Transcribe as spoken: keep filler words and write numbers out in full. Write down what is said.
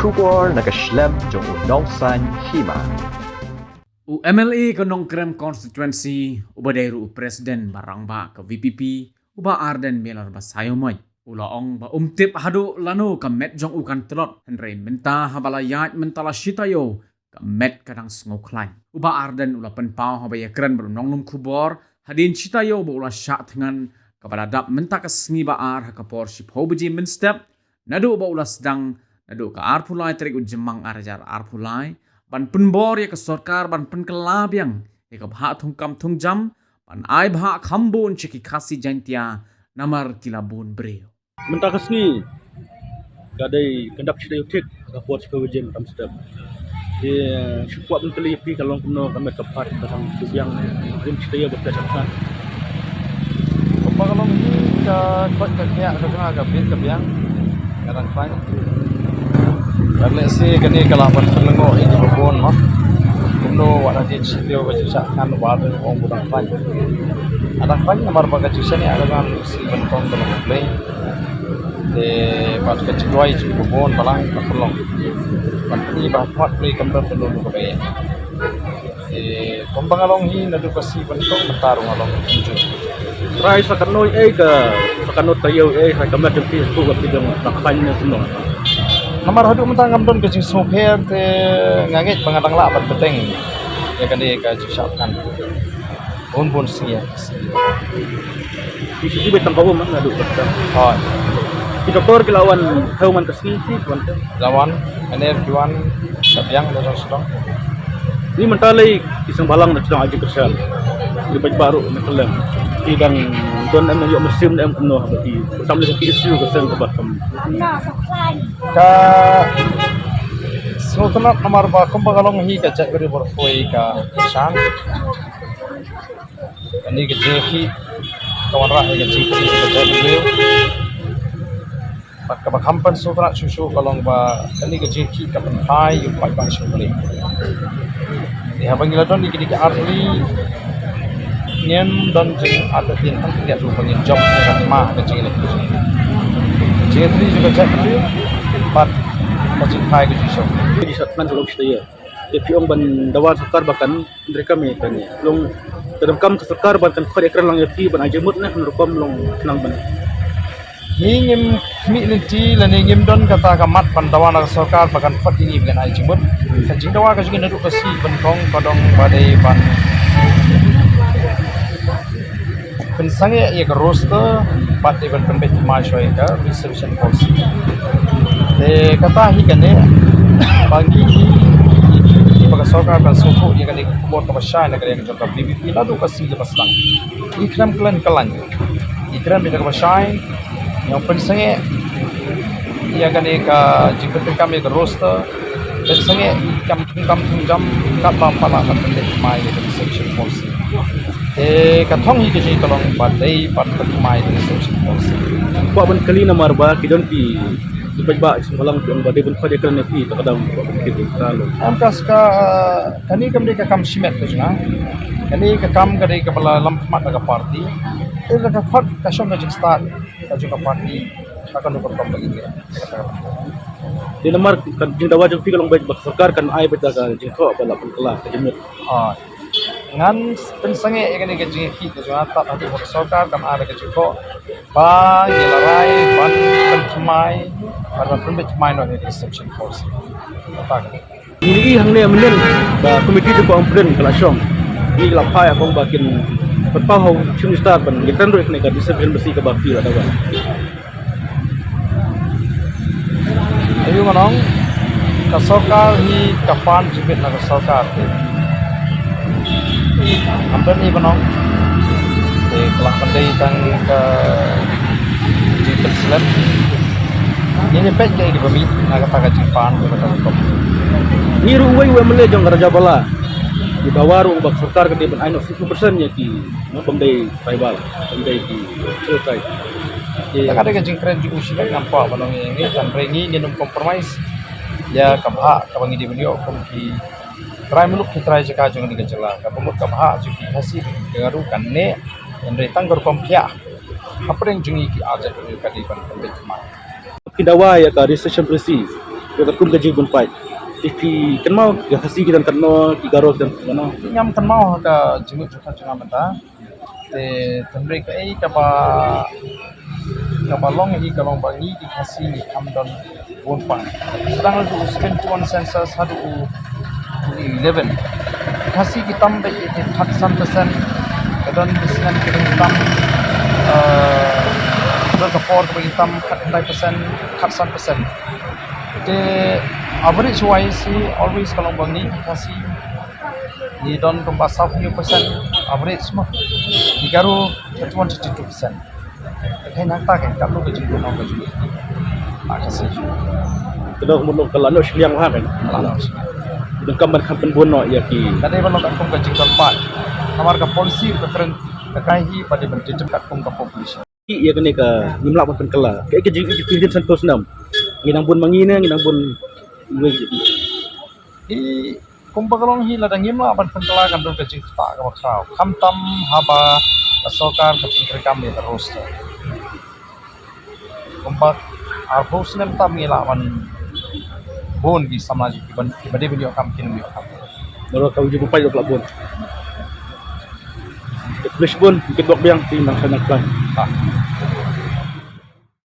Khubor na ka shlem jong u Nongsaiñ Hima. U M L A ka Nongkrem Constituency, uba dei ruh u President ba rangbah ka V P P, u Bah Ardent Miller Basaiawmoit, u la ong ba um tip haduh lano ka met jong u kan tlot, hynrei mynta haba la ïaid mynta la shi taïew, ka met ka dang sngewkhlaiñ. U Bah Ardent u la pynpaw haba ïakren bad u nonglum khubor hadien shi taïew ba u la shah thngan, kaba la dap mynta ka sngi Bah Ar ha ka por shiphew baje mynstep, naduh ba u la sdang, naduh ka arphew lai tarik u Jymmang ar hajar arphew lai, ban pynbor ïa ka sorkar ban pynkylla biang ïa ka bhah thungkam thungjam, ban ai bhah kham bun sha ki Khasi Jaiñtia namar ki la bun briew. Mynta ka sngi ka dei ka dap shi taïew thik ha ka por shiphew baje mynstep. Te shu kwah ban kylli ïa phi, ka long kumno ka met ka phad, ka dang shu biang hadien shi taïew ba phi la shah thngan? Kumba ka long hi, ka koit ka khiah ka jong nga ka bit ka biang, ka dang khlaiñ. Bad lehse kane ka lah ban pynlyngngoh ïa kiba bun mo. Kumno wat hadien shi taïew ba ju shah thngan, wat ong ba dang khlaiñ. Ka dang khlaiñ namar ba ka jingshaniah ka jong nga shi ban kong ka long U Blei. Te bad ka jingduwai jong kiba bun balang ka pynlong. Bad kane ba ha khmat U Blei kam don kano kano kaba ïeit. Te kumba nga long hi naduh ka sngi ban kong mynta ruh nga long kumjuh. Trai sa katno ei ka, sa katno taïew ei ha ka met jong phi, haduh ba phi dang dang khlaiñ ne kumno? Namar haduh mynta ngam don ka jingsngewpher, te nga ngeit ba nga dang lah ban bteng ïa kane ka jingshah thngan. Bun bun sngi. Phi shu jied beit tang ka um, ah, naduh kata. Hooid. Ki doktor ki la wan thew man ka sngi, phi wan thew? La wan, mynne ki wan, ka biang da jong sdang. Ni mynta lei ki sengbalang da sdang ai jingkyrshan. Ki paidbah ruh na kylleng. Ki dang don em, ïoh mynsiem em kumno haba ki. Tam lei ki issue ka seng kaba kam. Ka sngewtynnat namar ba kumba ka long hi ka jaitbynriew baroh kawei ka kyrshan. Kane ka jingïakhih ka wanrah ïa ka jingkyrmen ka jaitbynriew. Bad kaba kham pynsngewtynnat shuh shuh ka long ba kane ka jingïakhih ka pynphai ïa u paidbah sha U Blei. Te haba ngi la don ïa kine ki artylli, ngim don jingartatien hangta ïa u ba ngin jop ïa ka thma ha ka jingïaleh. Jingïakhih jong ka jaitbynriew bad ka jingphai ka jingshong. Ki sa thngan ka long shi taïew. Te phi ong ban dawa sorkar ba kan treikam ïa kane. Long, te donkam ka sorkar ban kan khot ïakren lang ïa phi ban ai jingmut ne, hynrei rukom long khnang ban. Ngi ngim khmih lynti lane ngim don kata ka mat ban dawa na ka sorkar ba kan khot ïa ngi ban ai jingmut. Ka jingdawa ka jong ngi naduh ka sngi ban kong ka dei ba dei ban pynsangeh ïa ka roster bad dei ban pynbeit thymmai shuwa ïa ka reservation policy. Te kata hi kane ba ngi, ngi, ngi ba ka sorkar kan sngewthuh ïa kane ka khubor kaba shai na ka liang jong ka V P P naduh ka sngi kaba sdang. Ngi khlem khlem khlaiñ, ngi kren beit da kaba shai, ngi ong pynsangeh ïa kane ka jingpyntreikam ïa ka roster, pynsangeh ïa ki kam thungkam thungjam katba ym pat lah ban pynbeit thymmai ïa ka reservation policy. Te ka thong hi ka jong ngi ka long ba dei ban pynbeit thymmai ïa ka reservation policy. Kwah ban kylli namar ba ki don ki, ki paidbah ki sngewbha lang ki ong ba dei ban khot ïakren ïa phi, te ka dang kwah ban kylli ka long. Em, ka, ka, kane kam dei ka kam shimet ka jong nga. Kane ka kam ka dei kaba la lam khmat da ka party. Te da ka khot ka shong ka jingstad ka jong ka party. Ka kan dei ka rukom ba ngi ïa. Te namar ka jingdawa jong phi ka long ba ka sorkar kan ai beit da ka jingthoh ba la pynkylla ka jingmut. Ah, ngan pynsangeh ïa kane ka jingïakhih ka jong nga tad haduh ba ka sorkar kan ai da ka jingthoh ba ngi la rai ban pynthymmai, ban, ban pynbeit thymmai noh ïa ka reservation policy. Kata ka dei. Ngi ïohi hangne mynnin ba komiti jong ka Umphniang ka la shong. Ngi la phai ïa kong ba kin pynpaw ha u Chief Minister ban ïakren ruh ïa kane ka reservation policy kaba phi la dawa. Aïu ngan ong, ka sorkar hi ka pan jingmut na ka sorkar te. Ngam don ei ban ong. Te ka lah ban dei tang ka jingpynslem. Ngin ïa peit kaei kaba mih na kata ka jingpan kaba tang ka. Ngi ruh uwei u M L A jong ka Rajabala u dawa ruh ba ka sorkar ka dei ban ai noh fifty percent ïa ki, no, bym dei tribal, bym dei ki Khasi. Te ka dei ka jingkren jong u shi beit, ngam kwah ban ong ïa ngi, tang hynrei ngi ngin ym compromise ïa ka bhah kaba ngi dei ban ïoh kum ki trai muluk ki trai jaka jong kane ka jylla. Kaba mut ka bhah jong ki Khasi, ka Garo kan neh, hynrei tang ka rukom phiah hapdeng jong ngi ki arjat ka dei ban pynbeit thymmai. Phi dawa ïa ka reservation policy. Ïa katkum ka jingbun paid, ki kynmaw, ki Khasi ki don katno, ki Garo ki don katno? Ngam kynmaw ha ka jingmut jingpyrkhat jong nga mynta. Te tang re kaei kaba, kaba long hi ka long ba ngi ki Khasi ngi kham don bun paid. Sdang naduh u seventy-one census haduh u eleven, Khasi ki tam beit ïa ki khatsan percent. Ka don ki snem ki dang tam, eh, don ka por kaba ki tam khatkhyndai percent, khatsan percent. Te average wise hi always ka long ba ngi ki Khasi ngi don kumba sawphew percent average mo. Ki Garo thirty-one, thirty-two percent. Te nangta ka katno ka jingkynmaw ka jong ngi, ah, ka Khasi. Te da ka mut ka la noh shiliang ha ka. La noh shiliang. Donkam ban kham pynbun noh ïa ki. Ka dei ban long katkum ka jingkyrpad. Namar ka policy ka kren ka kai hi ba dei ban jingkyrpad katkum ka population. Ïa kane ka ngim lah ban pynkylla. Ka, ka jing, ka jing, jing san ko snam. Ngi nang bun ma ngi ne, ngi nang bun. Hi, kumba ka long hi, lada ngim lah ban pynkylla kan don ka jingktah kaba khraw. Khamtam haba ka sorkar ka pyntreikam ïa ka roster. Kumba arphew snem tam ngi lah ban bun ki samla jong ki ban, kiba dei ban ïoh kam kin ïoh kam. Nalor ka jingpynpaw ïoh la bun. Ka police bun, ki bok biang, ki nang, nang plan. Ha.